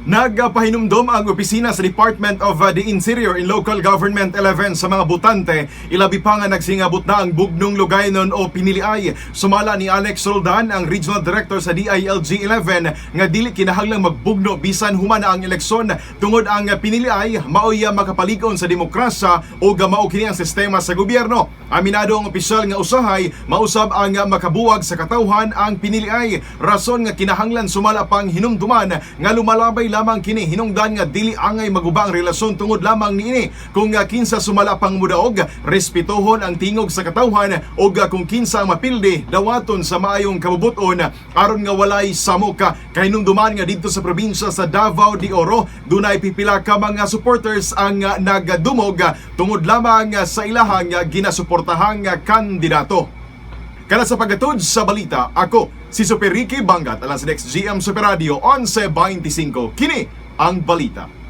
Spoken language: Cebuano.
Nagpahinumdom ang opisina sa Department of the Interior in Local Government 11 sa mga botante, ilabi pa nga nagsingabot na ang bugnong lugaynon o piniliay. Sumala ni Alex Roldan, ang Regional Director sa DILG 11, nga dili kinahanglang magbugno bisan human na ang eleksyon tungod ang piniliay maoy makapalig-on sa demokrasya o mao kini ang sistema sa gobyerno. Aminado ang opisyal nga usahay mausab ang makabuwag sa katawhan ang piniliay. Rason nga kinahanglan sumala pang hinumduman nga lumalabay lamang kini, hinungdan nga dili angay maguba ang relasyon tungod lamang niini. Kung kinsa sumala pang mudaog, respetuhon ang tingog sa katawhan ug kung kinsa ang mapildi, dawaton sa maayong kabubuton aron nga walay samok. Kahinumduman nga didto sa probinsya sa Davao de Oro, dunay pipila ka mga supporters ang nagadumog tungod lamang sa ilahang ginasuportahang kandidato. Kana sa paghatod sa balita, ako si Super Ricky Bangat alang sa Next GM Super Radio 1125. Kini ang balita.